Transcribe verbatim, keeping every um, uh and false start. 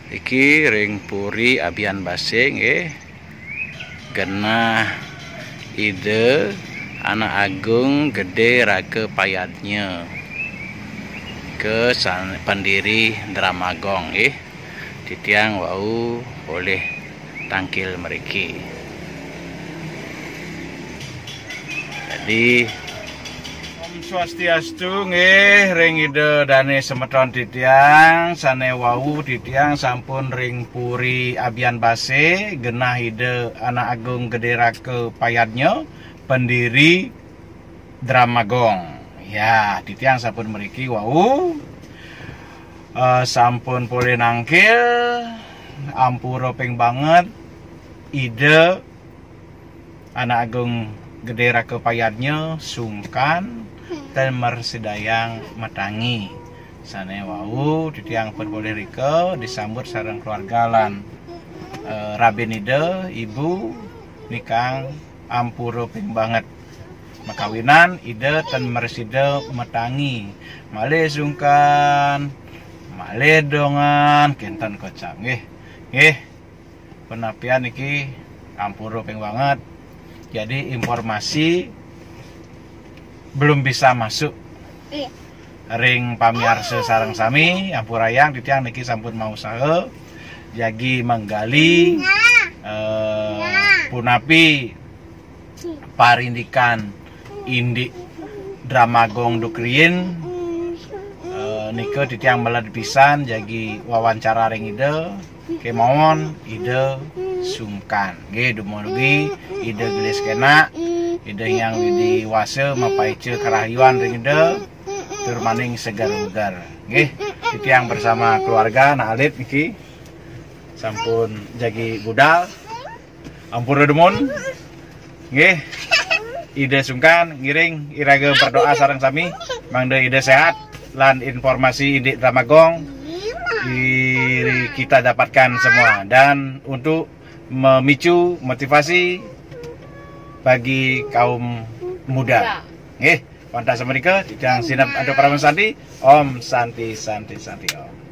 Iki ring Puri Abian Base nggih. Genah Ida Anak Agung Gede Raka Payadnya ke san-, pendiri Drama Gong nggih. Titiang wau polih tangkil mriki. Jadi, Om Swastiastu nggih ring Ida dane semeton titiang sane wau titiang sampun ring Puri Abian Base genah Ida Anak Agung Gede Raka Payadnya pendiri Drama Gong. Ya, titiang sampun mriki wau eh, sampun polih nangkil ampura ping banget Ida Anak Agung Gede Raka Payadnya sungkan ten mresidayang matangi. Sane wau titiang pun polih rika disambut sareng keluarga lan eh, rabin Ida, ibu nikang ampura ping banget. Makawinan Ida ten mresida matangi. Malih sungkan, malih dongan, kenten kocap nggih. Nggih. Penapian niki ampura ping banget. Jadi informasi belum bisa masuk ring pamiarsa sareng sami, ampurayang titiang niki sampun mausaha jagi menggali eh, punapi parindikan indik Drama Gong duk riin. Eh, nika titiang meled pisan jagi wawancara ring Ida kemawon Ida sungkan. Nggih, dumugi Ida gelis kenak, Ida Hyang Widi Wasa mapaica karahayuan ring Ida tur maning seger buger. Nggih, titiang bersama keluarga anak alit niki sampun jagi budal. Ampura dumun. Nggih. Ida sungkan ngiring iraga berdoa sareng sami mangda Ida sehat lan informasi indik Drama Gong iri kita dapatkan semua dan untuk memicu motivasi bagi kaum muda. Nggih, wantah samenika titiang sineb antuk parama santi. Om Santi Santi Santi Om.